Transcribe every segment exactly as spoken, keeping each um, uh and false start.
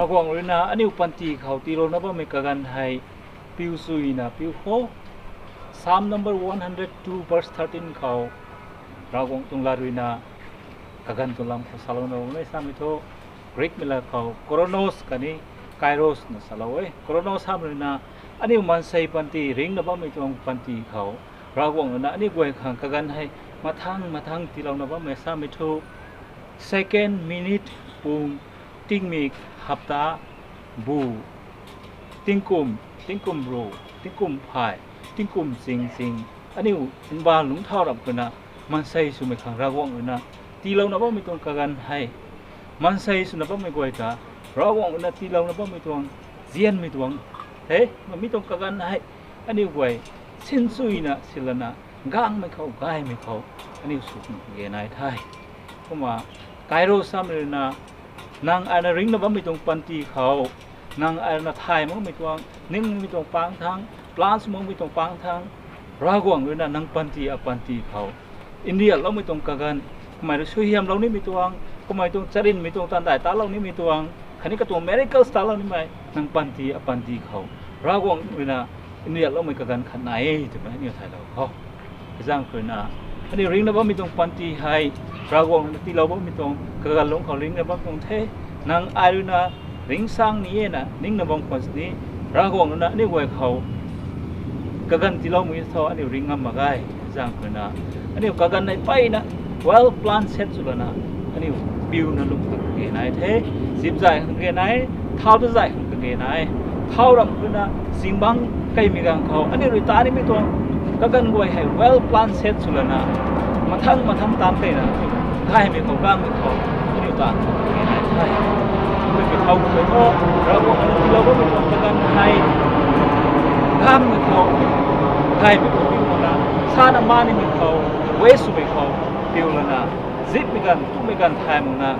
Ravguangc ruina aniu panty khou tiilouna bammei kaganv hei piu suina piu kho. Psalm number one hundred two verse thirteen khou Ravguangc tuang lat ruina kaganv tuang lam khou salouna bammei samei thu, Greekmei lat khou chronos khatni kairos na salou e. Chronos hamh ruina aniu maansei panty ringcna bammei tuang panty khou Ravguangc ruina aniu guay khang kaganv hei mathang mathang tiilouna bammei samei thu, second, minute, pung, tingmik, hapta, bu, tingkum, tingkum ru, tingkum phay, tingkum ching ching, aniu mbaanv lungc thau ramh ruina maansei swmei khang Ravguangc ruina tiilouna bammei tuang kaganv hei, maansei swna bammei guay ta Ravguangc ruina tiilouna bammei tuang nzianmei tuang the. Mi tuang kaganv hei aniu guay sinswna silana, gangmei khou gaymei khou aniu sw khang kage nai the. Kumna kairos samei ruina nang ai ruina ringcna bammei tuang panty khou, nang ai ruina thay makmei tuang, ningmei tuang pang thang, plan sw makmei tuang pang thang, Ravguangc ruina nang panty apanty khou nriatloumei tuang kaganv, kamei rui suaihiamlou nimei tuang, kamei tuang charynmei tuang taanv dai talou nimei tuang, khatni katuang miracles talou nimei nang panty apanty khou Ravguangc ruina nriatloumei kaganv khat nai e twmei aniu thaylou kho. Hei zaeng khou ruina aniu ringcna bammei tuang panty hei Ravguangc ruina tiilou bammei tuang kaganv lungc khou ringcna bam tuang the. Nang ai ruina ringcsaeng ni e na ningna bam khwan sini, Ravguangc ruina aniu guay khou kaganv tiiloumei thu aniu ringc ngam mak ge. Hei zaeng khou ruina aniu kaganv hei mpeyna well plan set swlana aniu piuna lum khang kage nai the. Zipzay khang kage nai, thau tazay khang kage nai. Thau ramh khou ruina zingbangc kaimei ganv khou aniu rui ta nimei tuang kaganv guay hei well plan set swlana, mathang mathang taanv keyna gaymei khou gangmei khou aniu taanv kage nai the. Kumhmei thau kummei thu Ravguangc ruina tiilou bammei tuang kaganv hei gangmei khou, gaymei khou piu lana, sana maan nimei khou, waste swmei khou piu lana, zipmei ganv tumei ganv thay makna,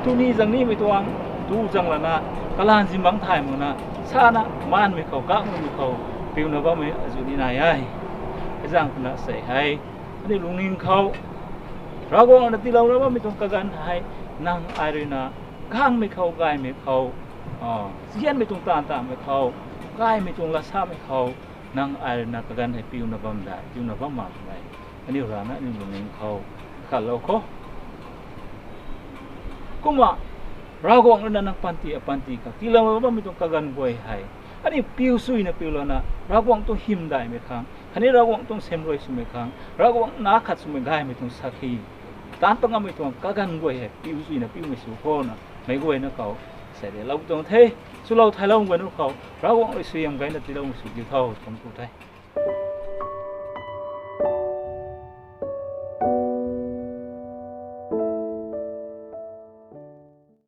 tuni zaeng nimei tuang tu zaeng lana, kalan zingbangc thay makna, sana maanmei khou gangmei khou piuna bammei azuh ni nai e. Hei zaeng khou ruina sei hei aniu lungning khou Ravguangc ruina tiilouna bammei tuang kaganv hei nang ai ruina gangmei khou, gaymei khou, nzianmei tuang taanv tamei khou, gaymei tuang latsamei khou nang ai ruina kaganv hei piuna bam dai, piuna bam mak dai, aniu rana aniu lungning khou khatlou kho. Kumna Ravguangc ruina nang panty apanty khou tiilouna bammei tuang kaganv guay hei aniu piu suina piu lana, Ravguangc tuang hymdaihmei khang khatni Ravguangc tuang sem rui swmei khang, Ravguangc na khat swmei gaymei tuang sakhi taanc pat ngammei tuang kaganv guay hei piu suina piumei sw khona meic guayna khou sei de lou tuang the. Swlou thaylou guayna khou Ravguangc rui suaihiam gayna tiiloumei sw diu tho tuang tu the.